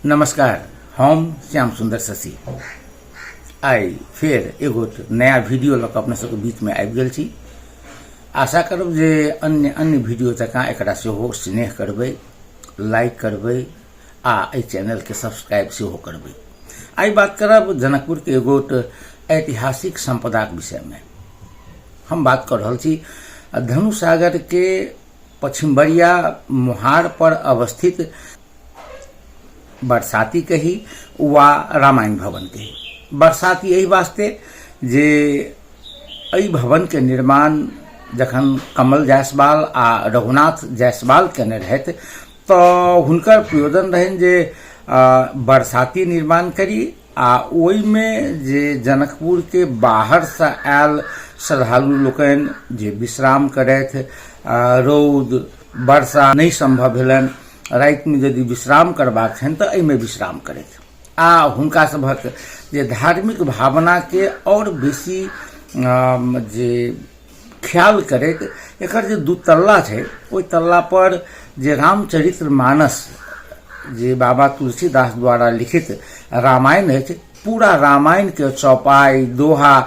नमस्कार, हम श्याम सुंदर शशि आइ फेर एगो नया वीडियो लऽ कऽ अपना सबके बीचमे आबि गेल छी। आशा करब जे अन्य अन्य वीडियो जकाँ एकरा सेहो स्नेह करबै, लाइक करबै आ एहि चैनलके सब्सक्राइब सेहो करबै। आइ बात करब जनकपुरके एगोट ऐतिहासिक सम्पदाक विषयमे। हम बात कऽ रहल छी धनुषसागरके पछिमबरिया मोहार पर अवस्थित बरसाती कही वा रामायण भवन कही। बरसाती एहि वास्ते जे एहि भवनके निर्माण जखन कमल जायसवाल आ रघुनाथ जायसवाल केने रहथि तऽ हुनकर प्रयोजन रहनि जे बरसाती निर्माण करी आ ओहिमे जे जनकपुरके बाहरसँ आयल श्रद्धालु लोकनि जे विश्राम करथि, रौद वर्षा नहि सम्भव भेलनि, रातिमे यदि विश्राम करबाक छनि तऽ एहिमे विश्राम करथि आ हुनका सभक जे धार्मिक भावनाके आओर बेसी जे ख्याल करैत एकर जे दू तल्ला छै ओहि तल्ला पर जे रामचरित्र मानस जे बाबा तुलसीदास द्वारा लिखित रामायण अछि, पूरा रामायणके चौपाई दोहा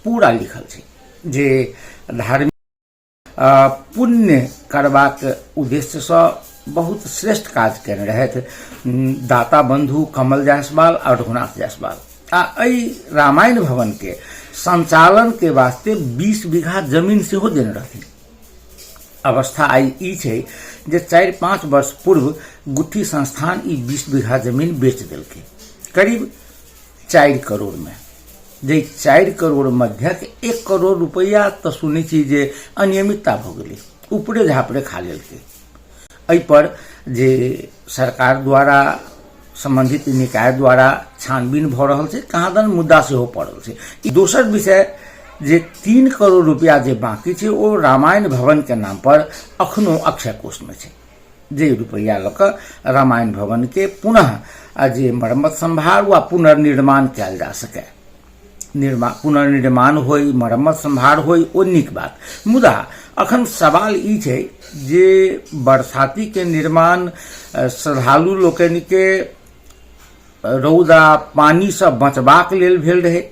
पूरा लिखल छै जे धार्मिक पुण्य करबाक उद्देश्यसँ बहुत श्रेष्ठ काज केने रहथि दाता बन्धु कमल जायसवाल आ रघुनाथ जायसवाल। आ एहि रामायण भवनके संचालनके वास्ते 20 बीघा जमीन सेहो देने रहथिन। अवस्था आइ ई छै जे 4-5 वर्ष पूर्व गुठी संस्थान ई 20 बीघा जमीन बेच देलकै करीब 4 करोड़ में। जे 4 करोड़ मध्यक 1 करोड़ रुपैआ तऽ सुनै छी जे अनियमितता भऽ गेलै, ऊपरे झापरे खा लेलकै। एहिपर जे सरकार द्वारा सम्बन्धित निकाय द्वारा छानबीन भऽ रहल छै, कहाँदन मुद्दा सेहो पड़ल छै। ई दोसर विषय जे 3 करोड़ रुपैआ जे बाँकी छै ओ रामायण भवनके नाम पर अखनो अक्षय कोषमे छै, जे रुपैआ लऽ कऽ रामायण भवनके पुनः जे मरम्मत सम्भार वा पुनर्निर्माण कयल जा सकै, पुनर्निर्माण होइ, मरम्मत सम्भार होइ, ओ नीक बात। मुदा अखन सवाल ई छै जे बरसातीके निर्माण श्रद्धालु लोकनिके रौदा पानिसँ बचबाक लेल भेल रहै,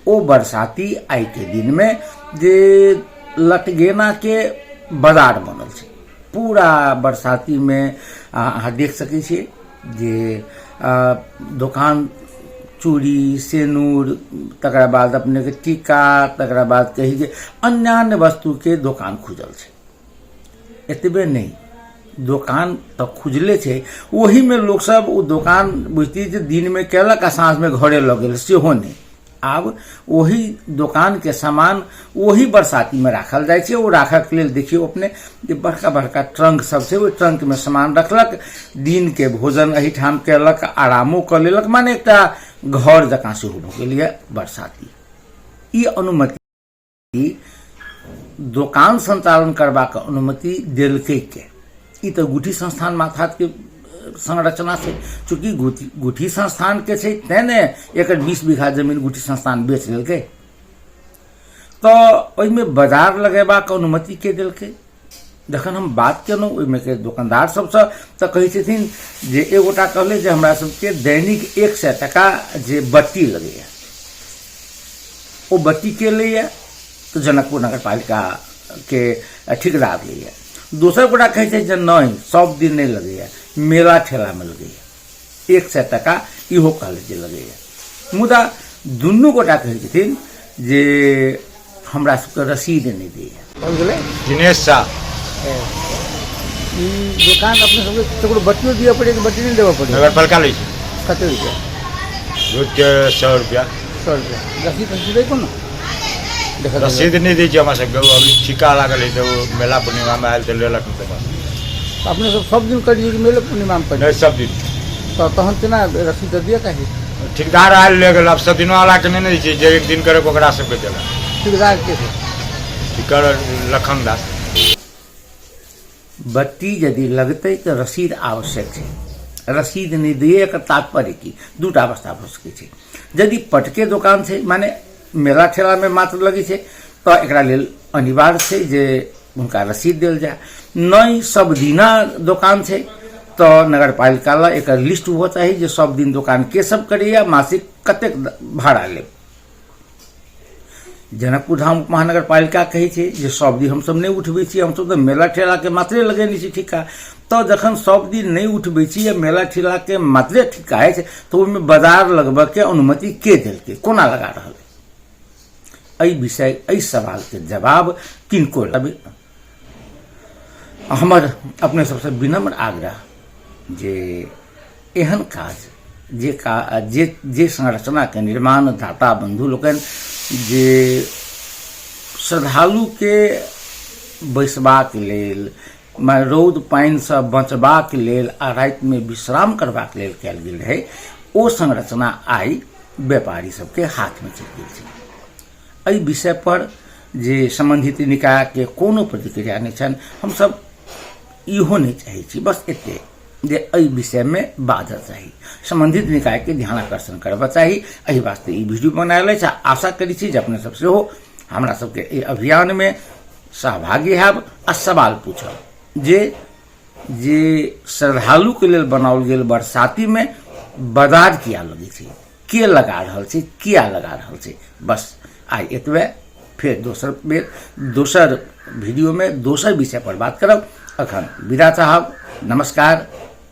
ओ बरसाती आइके दिनमे जे लटगेनाके बाजार बनल छै, पूरा बरसातीमे अहाँ देख सकै छियै जे दोकान चूड़ी सेनूर, तकरा बाद अपनेके टीका, तकरा बाद कही जे अन्यान्य वस्तुके दोकान खुजल छै। एतबे नहि, दोकान तऽ खुजले छै, ओहीमे लोकसब ओ दोकान बुझतियै जे दिनमे केलक आ साँझमे घरे लऽ गेल, सेहो नहि। आब ओही दोकानके सामान ओही बरसातीमे राखल जाइ छै। ओ राखऽके लेल देखियौ अपने जे बड़का बड़का ट्रंक सब छै, ओहि ट्रंकमे सामान रखलक, दिनके भोजन एहिठाम केलक, आरामो कऽ लेलक, माने एकटा घर जकाँ सेहो भऽ गेल यऽ बरसाती। ई अनुमति दोकान संचालन करबाक अनुमति देलकै के? ई तऽ गुठी संस्थान माथाके संरचना छै। चूँकि गुठी संस्थानके छै तेँ ने एकर 20 बीघा जमीन गुठी संस्थान बेच लेलकै, तऽ ओहिमे बाजार लगेबाक अनुमति के देलकै? जखन हम बात केलहुँ ओहिमे के दोकानदार सबसँ तऽ कहै छथिन जे एगोटा कहलै जे हमरा सबके दैनिक 100 टका जे बत्ती लगैए, ओ बत्ती के लैए तऽ जनकपुर नगरपालिकाके ठेकेदार लैए। दोसर गोटा कहै छै जे नहि, सब दिन नहि लगैए, मेला ठेलामे लगैए, 100 टका इहो कहलै जे लगैए। मुदा दुनू गोटा कहै छथिन जे हमरा सबके रसीद नहि दैए। कोन गेलै? दिनेश शाह। ई दोकान अपने सबके ककरो बत्तियो दिअ पड़ै कि बत्ती नहि देबऽ पड़ै? नगरपालिका लै छै। कते रुपया? रोजके 100 रुपया। 100 रुपया। रसीद तसीद दै कोनो? देखऽ देबै। रसीद नहि दै छै हमरा सबके, ओ अभी ठीका लागल है तऽ ओ मेला पूर्णिमामे आयल तऽ लेलक नहि तऽ बस। तऽ अपने सब सब दिन करियै कि मेले पूर्णिमामे करियै? नहि, सब दिन। तऽ तहन केना रसीद तऽ दिअ चाही? ठेकेदार आयल ले गेल, आब सब दिनो वाला के नहि ने दै छै, जे एक दिन करे ओकरा सबके देलक। ठेकेदार के छै? ठेकेदार लखन दास। बत्ती यदि लगतै तऽ रसीद आवश्यक छै। रसीद नहि दिए एकर तात्पर्य की? दूटा अवस्था भऽ सकै छै। यदि पटके दोकान छै, माने मेला ठेलामे मात्र लगै छै, तऽ एकरा लेल अनिवार्य छै जे हुनका रसीद देल जाय। नहि सब दिना दोकान छै तऽ नगरपालिका लग एकर लिस्ट हुअ चाही जे सब दिन दोकान के सब करैए, मासिक कतेक भाड़ा लेब। जनकपुर धाम महानगरपालिका कहै छै जे सब दिन हमसब नहि उठबै छी, हमसब तऽ मेला ठेलाके मात्रे लगेने छी ठिक्का। तऽ जखन सब दिन नहि उठबै छी या मेला ठेलाके मात्रे ठिक्का अछि तऽ ओहिमे बाजार लगबऽके अनुमति के देलकै, कोना लगा रहल? एहि विषय एहि सवालके जवाब किनको हमर अपने सबसँ विनम्र आग्रह जे एहन काज जे का जे जे संरचनाके निर्माण दाता बन्धु लोकनि जे श्रद्धालुके बैसबाक लेल, रौद पानिसँ बचबाक लेल आ रातिमे विश्राम करबाक लेल कयल गेल रहै, ओ संरचना आइ व्यापारी सबके हाथमे चलि गेल छै। एहि विषय पर जे सम्बन्धित निकायके कोनो प्रतिक्रिया नहि छनि। हमसब इहो नहि चाहै छी, बस एते जे एहि विषयमे बाजऽ चाही, सम्बन्धित निकायके ध्यान आकर्षण करबऽ चाही। एहि वास्ते ई वीडियो बनायल अछि आ आशा करै छी जे अपने सब सेहो हमरा सबके एहि अभियानमे सहभागी हैब आ सवाल पूछब जे जे श्रद्धालुके लेल बनाओल गेल बरसातीमे बाजार किया लगै छै, के लगा रहल छै, किया लगा रहल छै। बस आइ एतबे, फेर दोसर बेर दोसर वीडियोमे दोसर विषय पर बात करब। अखन विदा चाहब। नमस्कार,